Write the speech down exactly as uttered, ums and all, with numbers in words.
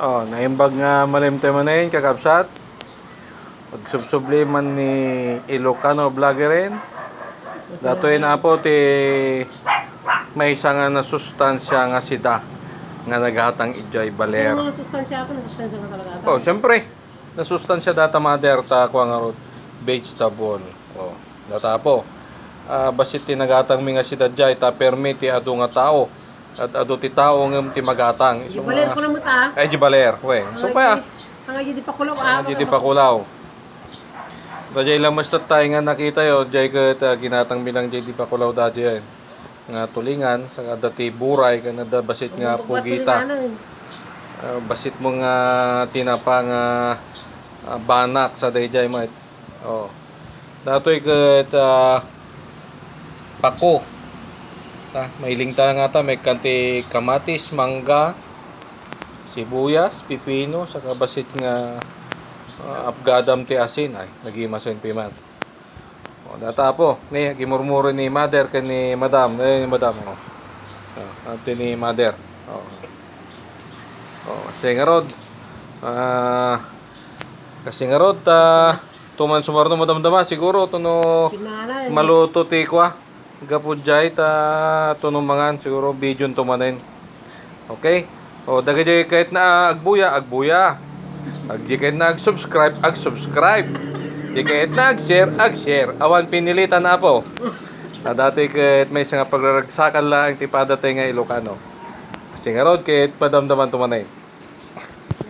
Oh, naimbag nga malimte manen, kakabsat. Pagsubsubli man ni Ilocano Vloggerin. Datoy na po ti maysa nga nasustansya nga sida nga naghatang idiay baler. Sa mga sustansya ako, nasustansya na talaga ata. Oh, siyempre. Nasustansya data, mother, ta kua ngarud, vegetable. Oh, data po. Ah, bassit ti nagatang mi nga sida diay, ta permi ti adu nga tao. Ad-adu ti tao ngem ti magatang. Isu Di baler nga ko na mo ta. Ay, di baler. We, so pa. Ang di pakulaw, ah, Ang di pakulaw. Daydiay lamas tattay nga nakita yo, diay ket, ah, ginatang bilang diay di pakulaw daydiay. Nga tulingan, saka adda ti buray, ken adda bassit nga Ang pugita. tulingan, eh. Ah, bassit mo nga tinapa nga, ah, banak sa daydiay met. Oh. Datoy ket, ah, pako. Ta, mailingta nga ta, may kanti kamatis, mangga, sibuyas, pipino, saka bassit nga, ah, apgadam ti asin. Ay, nagimasen piman. Oh, data po, ni, gimurmuri ni mother ken ni madam, eh, ni madam, oh. Oh, ante ni mother. Oh. Oh, kasi ngarud, ah, kasi ngarud, ta, tuman sumarno madamdama, siguro, tuno Pinanay. maluto ti kua. Gapu diay ta tuno mangan, siguro, video to manen. Okay? O, dagiti kayat na agbuya, agbuya. Ag-, di kayat na ag-subscribe, ag-subscribe. Di kayat na ag-share, ag-share. Awan pinilitan, apo. Adda ti ket maysa nga pagraragsakan laeng ti padatayo nga Ilocano. Singarud ket padamdaman to manen.